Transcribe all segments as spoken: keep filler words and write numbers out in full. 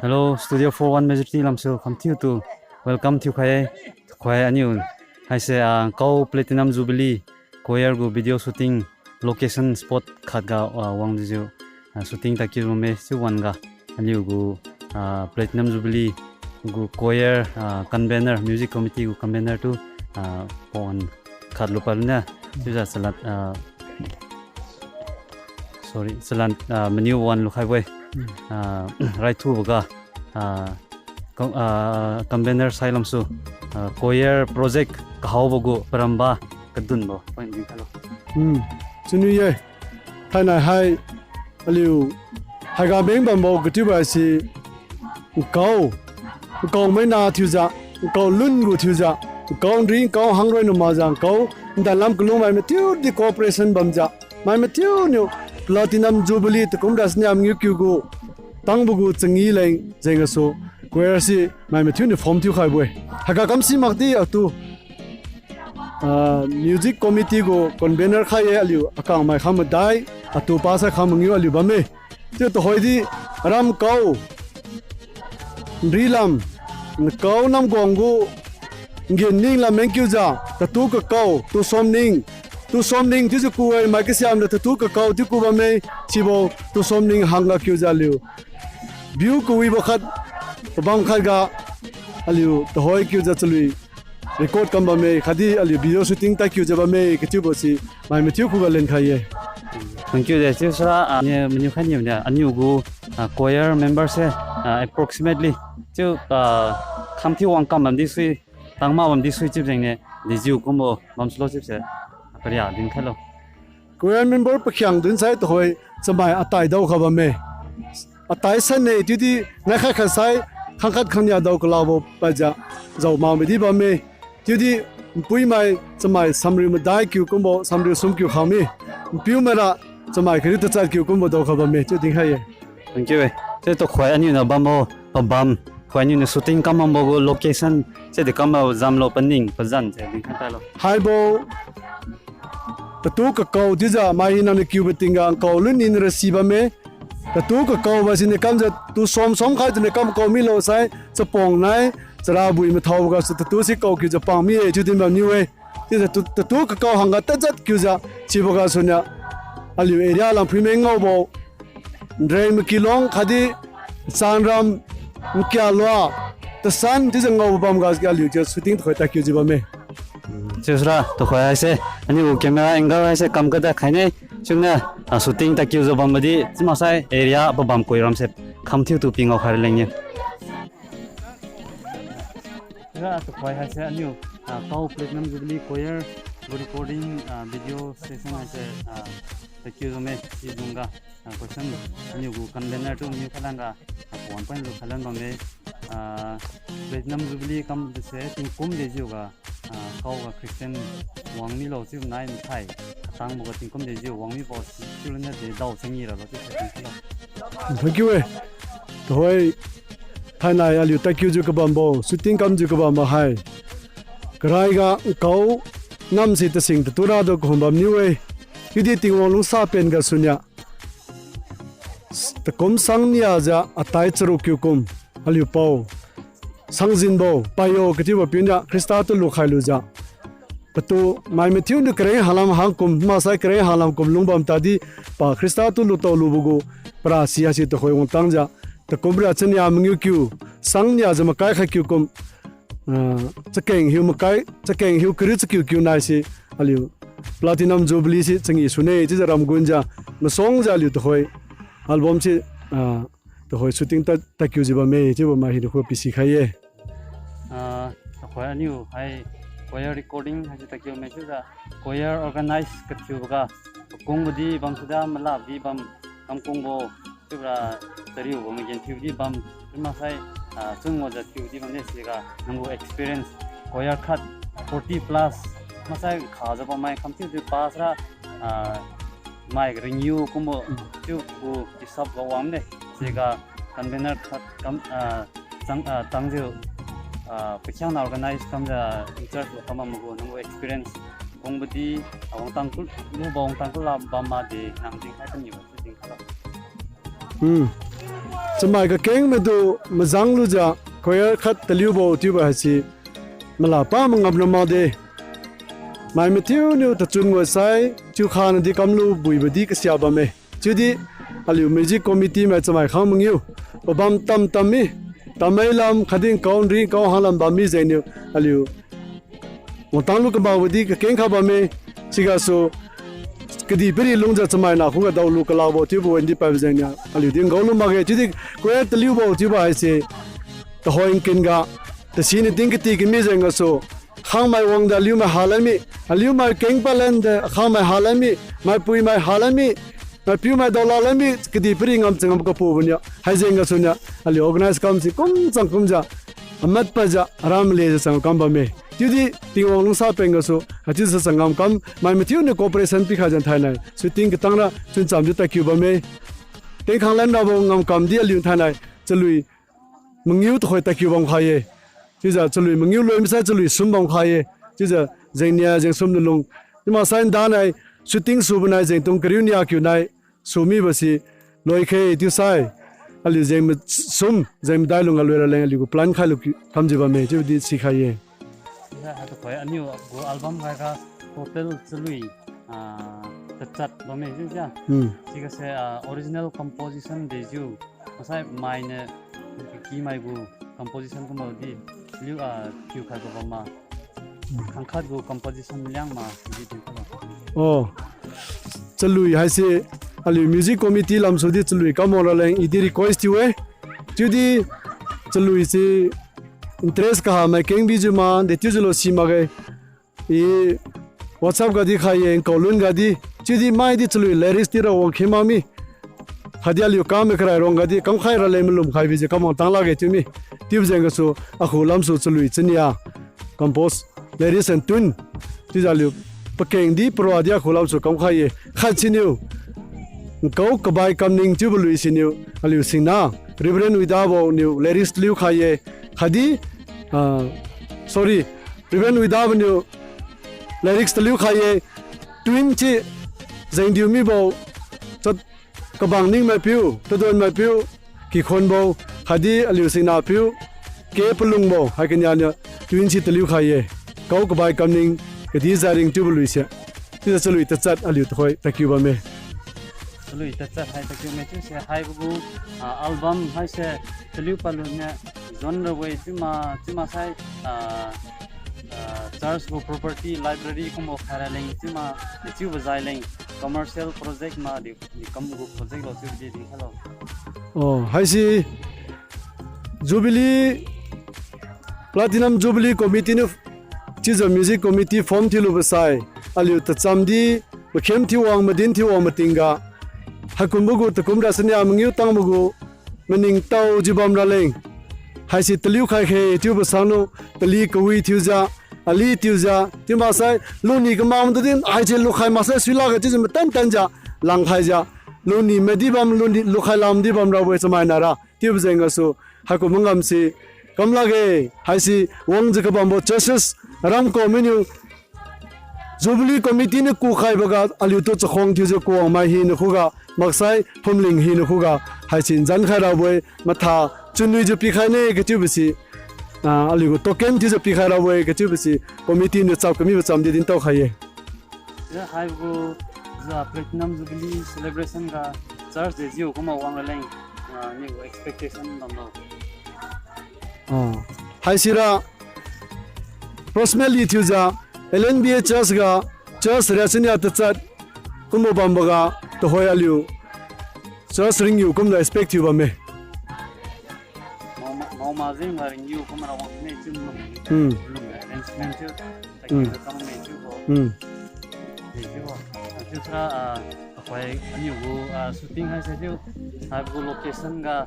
Hello, Studio four one Majority lamsu kamtiu tu welcome thiu kai. Kai aniu haise, ah, Nkau Platinum Jubilee Choir gu video shooting location spot khat ga, ah, wang diziu, ah, shooting ta kiu me si wan ga aniu gu, ah, Platinum Jubilee gu choir, ah, convener, music committee gu convener tu, ah, pon khat lu pa lu ne, siu za salat, ah, sorry, salat, ah, menu wan lu kai boi. Hmm. Ah, rai thu ga, ah, com-, ah, convener sai lamsu, ah, choir project kahau bo gu peramba kadun bo, point din kalo. Hmm. Sunu ye. Thainai hai, aliu, hai ga beng bam bo ketiu ba si, nkau, nkau mai na thiu za, nkau lun gu thiu za, nkau nri, nkau hangroi nu ma za, nkau, nda lam kelung mai me thiu di cooperation bam za, mai me thiu niu, Platinum Jubilee te kum da sniam ngiu kiu gu, tang bu gu chengi leng, zeng asu, choir si, mai me thiu niu form thiu kai boi. Hai ga kam si mak di a tu, ah, music committee gu convener kai e aliu, akang mai kham medai, a tu pa sai kham ngiu aliu bam me. Te te hoi di, ram kau, nri lam, nkau nam guang gu, ngin ning lam meng kiu za, te tu ke kau, tu som ning, tu som ning, ti zu ku ai mai ke siam de te tu ke kau, ti ku bam me, chi bo, tu som ning hang ga kiu za liu. Biu ku wi bo khat, pe bam khat ga, aliu, te hoi kiu za chelui. Record kam bam me, kadi aliu video shooting ta kiu ze bam me, ketiu bo si, mai me thiu ku ga len kai ye. Thank you de, chiu sra, ah, ne menu kai niu ne, aniu gu, ah, choir member se, ah, approximately, chiu, ah, kham thiu wang kam bam di sui, tang ma bam di sui chiu zeng ne, di ziu kum bo, bam slo chiu se, ah, karia din kai lo. Choir member pe khiang dun sai te hoi, chamai atai dau ka bam me. Atai san ne, ti di, nai khat khat sai, khang khat khang nia dau ka la bo, pa za, zau ma me di bam me. Ti di, mpui mai, chamai, samriu medai kiu kum bo, samriu sum kiu khang mi. Mpiu mai ra, chamai keri te chat kiu kum bo dau ka bam me, chiu ding hai ye. Thank you, eh. Te to khoi aniu na bam bo, pa bam, khoi aniu na shooting kam bam bo gu location, se de kam bo zam lo pa ning, pa zan, se ding kai ta lo. Hai bo, Tatu kakau di za mai hinane kiu beting ga ngkau lun nin resi bam me. Tatu kakau ba zine kam ze tu som som kai zene kam kau mi lo sai, chapong nai, chara bui methau ga su tatu si kau kiu ze pang mi e, chu din bam ni we. Di ze tu, tatu kakau hangga tat zat kiu za, chi ba ga su nia. Aliu area lam phui me ngau bau. Nrei me kilong kadi, sanram, nkia lua, tesan, di ze ngau bam ga aliu ze shooting tkhoi ta kiu zi bam me. Chusra, tkhoi hai se, ani u camera angle hai se, kam ka da khai ne, chungne, a shooting ta kiu zo bam di, chima sai area pa bam koi ram se, kham thiu tu pi ngau khai leng ni. Chusra, tkhoi hai se, ani u, a, Kau Platinum Jubilee Choir, recording, a, video session hai se, a, ta kiu zo me, si zung ga. A, question, ani gu convener tu menu kalang ga, a, puan point lu kalang bam le, a, Platinum Jubilee kam de se tingkum de ziu ga, a, kau ga Christian wang mi lo ziu nai mi thai, tang bu ga tingkum de ziu wang mi bo si, ziu ne de dau se ngi ra lo ziu se tingkum lo. Thank you, eh. Tkhoi, thainai aliu ta kiu ziu kabam bo, shooting kam ziu kabam ba hai. Karai ga kau nam si ta sing ta tu ra do kahum bam ni we. Kidi Tingwang lung sa pen ga su nia. Tekum sang nia za atai cheruk kiu kum, aliu pau. Sang zin bau, payo, ketiba piu nia, Krista tu lu khai lu za. Petu, mai me thiu nu kereng halam hang kum, ma sai kereng halam kum lung bam ta di, pa Krista tu lu tau lu bu gu, pra si ha si tkhoi wang tang za. Tekum ra chenia mengiu kiu, sang nia za makai khai kiu kum, ah, chakeng hiu makai, chakeng hiu keri chakiu kiu nai si, aliu. Platinum Jubilee si changi su ne, chi ze ram gun za, masong za aliu tkhoi. Album si, ah, tkhoi shooting ta, ta kiu zi bam me, chi bam ma hi de khu pisi khai ye. Ah, tkhoi aniu hai choir recording hai ta kiu me chi za choir organize ka thiu ga, kung bu di bam su da mala di bam kam kung bo, chi ra tariu bo me gen thiu di bam, chi ma sai, ah, chung wo za thiu di bam de si ga, nang gu experience, choir khat forty plus, ma sai kha za bam mai kam thiu di pass ra, ah, mai renew kum bo, chiu gu hisap ga wang de, si ga convener khat kam, ah, chang, ah, tang ziu, ah, pekiang na organize kam za in charge lo kam ma gu, nang gu experience, kung bu di, ah, wang tang kul, lu ba wang tang kul la bam ma de, nang ding hai kan ni ba, ding kala. Hmm. Chamai kakengme du mezang lu ze, choir khat teliu bau tiuba haisi, mela pa mengam na ma de. Mai metiu niu tachun ngua sai, chiu kha ne di kam lu buibe di kesia bamme. Chiudi, aliu music committee mai chamai khang mengiu, pebam tam tam mi, tamei lam, kading kau nri kau hang lam bam mi zeng niu, aliu wangtang lu kebau di kakeng kha bamme, chiga su, kedi peri lung ze chamai na khu ga dau lu kela bau tiuba wen di paibe zeng nia, aliu di ngau lu mak ge, chiudi, choir teliu bau tiuba haisi, tehoi ngkin ga, tesi ne ting keti kemi zeng ga su, khang mai wang de aliu mai ha la mi, aliu mai keng pa len de, khang mai ha la mi, mai pui mai ha la mi, mai piu mai dau la la mi, kedi peri ngam chang ngam kapu bu nia, hai zeng ga su nia, aliu organize kam si kum chang kum ze, amat pa ze, aram le ze chang kam bamme. Chiudi, Tingwang lungsa peng ga su, achi ze chang ngam kam, mai metiu ne cooperation pi kha ze nthai nai, su ting ketang ra, chun cham di takiu bamme. Tengkhang len ra bau ngam kam di aliu nthai nai, chelui, mengiu tehoi takiu bam kha ye. Chiuze chelui mengiu lui misai chelui sum bam kha ye. Chiuze zeng nia zeng sum ne lung. Ima sai nda nai shooting su benai zeng tung keriu nia kiu nai su mi ba si loi khe tiu sai. Aliu zeng me sum, zeng medai lung ga lui ra leng aliu gu plan khai lu ki kam zi bamme, chiu di si kha ye. Chiuze ha tehoi aniu gu album gai ga total chelui, ah, techat bamme, chiuze. Hmm. Chiga se, ah, original composition de ziu. Masai mai ne ki mai gu composition kum bau di, liu, ah, kiu khat gu bam ma. Kangkhat gu composition liang ma, di di kum bau. Oh. Chelui haisi, aliu music committee lam su di chelui kam ra leng, i di request tiu e. Chiudi chelui si interest kaha mai keng bi zi ma, de tiu zi lo si mak ge. I WhatsApp ga di khai ye, ngkau lun ga di. Chiudi mai di chelui lyrics ti ra wang khe ma mi. Hadi aliu kame kerai rong ga di, kam khai ra lei melum khai bi ze kam wang tang la ge tiu mi. Tiube zeng ga su, a khu lam su chelui chenia. Compose, lyrics and tune. Chiuze aliu, pekeng di, perua di a khu lam su kam khai ye. Khat siniu. Ngkau kebai kamning tiube lui siniu. Aliu singna. Reverend Uidabo niu lyrics teliu khai ye. Hadi, ah, sorry. Reverend Uidabo niu lyrics teliu khai ye. Tune chi zengdiu mi bau. Chat kebang ning mai piu, tedon mai piu, kikhon bau, hadi aliu singna piu, ke pelung bau, hai kenia nia, tune chi teliu khai ye. Kau kebai kamning, kedi zaring tiube lui se. Chiuze chelui techat aliu tehoi, takiu bamme. Chelui techat hai takiu me chiu se, hai gu, ah, album hai se, teliu pa lu ne, genre wei, chiu ma, chiu ma sai, ah, ah, church gu property, library kum bau khai ra leng, chiu ma, chiu ba zai leng, commercial project ma di, di kam gu project lo chiu di di hello. Oh, haisi Jubilee, Platinum Jubilee Committee nu, chiuze music committee form ti lu besai, aliu tacham di, mekem ti wang, medin ti wang meting ga, haikumbe gu tekum ra senia mengiu tangbe gu, mening tau ji bam ra leng. Haisi teliu khai khe tiube sang nu, teli kewi tiu ze, ali tiu ze, tiu ma sai, luni kemam du din, hai chi lukhai ma sai, sui la ge chiuze metan tan ze, lang khai ze, luni me di bam, luni lukhai lam di bam ra we chamai na ra, tiube zeng ga su, haiku mengam si, kam la ge, haisi, wang ze kebambo churches, ram ko meniu, Jubilee Committee ne ku khai ba ga, aliu tu chakhwang tiu ze kuang mai hi ne khu ga, maksai phumling hi ne khu ga, haisi nzan khai ra we, matha, chunui ze pi khai ne, ketiube si, ah, aliu gu token tiu ze pi khai ra we, ketiube si, committee ne chap kemi be cham di din tau khai ye. Ze hai gu, za Platinum Jubilee celebration ga, church de ziu kuma wang ra leng, ah, ni gu expectation bam lo. Ah, haisi ra, personally tiu ze, L N B A church ga, church ra senia techat, kumbo bam ba ga, tehoi aliu, church ringgiu kum da expect tiu bamme. Mau ma, mau ma zeng ga ringgiu kum ra wang ne chim lum. Hmm. Lum arrangement tiu, hmm, taki kam me tiu bo. Hmm. Tiu bo. Tiu sa, ah, Apai, aniu gu, ah, shooting hai se tiu, hai gu location ga,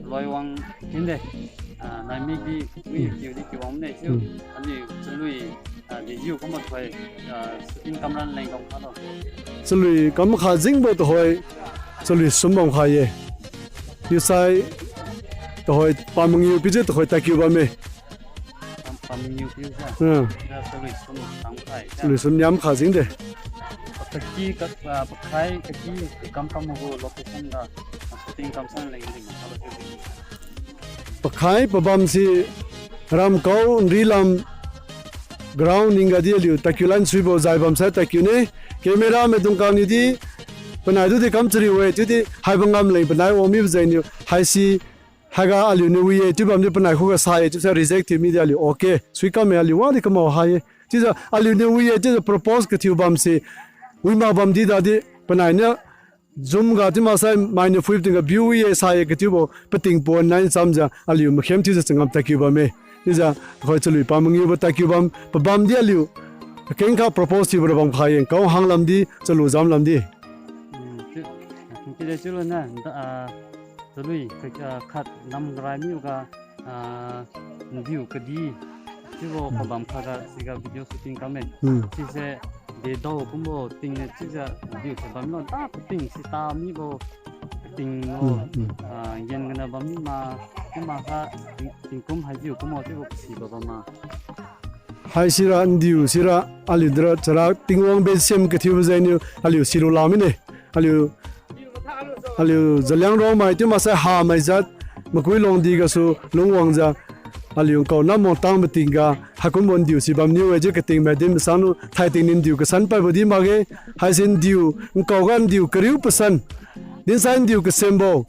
loi wang tin de, ah, naimik di, mui, hmm, kiu di kiu wang ne tiu, hmm, aniu chelui, ah, di ziu kum apai, ah, shooting kam ran leng kam kha lo. Chelui kam kha zingbo tehoi, chelui sum bam kha ye. Tiu sai, tehoi pa mengiu pi ze tehoi takiu bamme. Pam, pam ngiu piu sa. Hmm. Ra chelui sum tam kai sa. Chelui sum niam kha zing de. Kaki, ka, ah, pakai, kaki, kam kam gu location ga, ah, shooting kam sang leng leng, ah, location. Pakai pebam si Ramkau Nrilam ground ning ga di aliu tatkeu lan sui bau zai bam sai tatkeu ne. Camera me dungkang ni di penai du di kam cheri we, tu di haibe ngam lei penai wang mi be zai niu. Haisi, haiga aliu ne wi e, tu bam di penai khu ga sa e, tu sa reject ti mi di aliu, okay. Sui kam me aliu wa di kemau hai e. Chiza aliu ne wi e, chiza propose ketiu bam si. Wi ma bam di da di, penai ne Zoom ga ti ma sai mai ne fuip ting ga biu wi e sa e ketiu bau, peting puan nai cham za, aliu mekhem ti za chengam tatkeu bam e. Chiza, khoi chelui pa mengiu ba tatkeu bam, pebam di aliu. Keng ka propose ti ba bam khai e, kau hang lam di, chelu zam lam di. Hmm, chi, chi de chulu na, nda, ah, chelui, ke, ah, khat nam grai miu ga, ah, ndiu kedi, chibo kabam kha ga, siga video shooting kame. Hmm. Chise, de dau kumbo ting ne, chise, ndiu se bam lo, da peting si ta mi bo, peting lo, Hmm, hmm. ah, yen gana bam mi ma, kuma ha, ting, tingkum hai diu kumbo, chibo si ba bam ma. Hai sira ndiu sira aliu dera chara Tingwang be sem ketiu be zai niu aliu silu la mi ne. Aliu, aliu Zeliangrong mai ti ma sai ha mai zat, mekui long di ga su lungwang za, aliu kau na mong tang be ting ga, hakum bo ndiu si bam niu e, je keting me dim sang nu, thai ting ni ndiu kesan pai bo di ma ge, hai si ndiu, nkau ga ndiu keriu pesan, din sai ndiu kesem bo,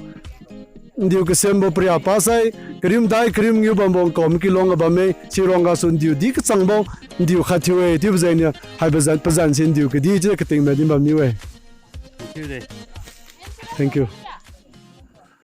ndiu kesem bo peria pa sai, kerium dai, kerium ngiu bam bo, nkau mki long ga bam mei, si rong ga su ndiu di kechang bo, ndiu khat thiu e, ti be zai ni, hai be zan, pe zan si ndiu kedi, je keting me dim bam niu e. Thank you de. Thank you.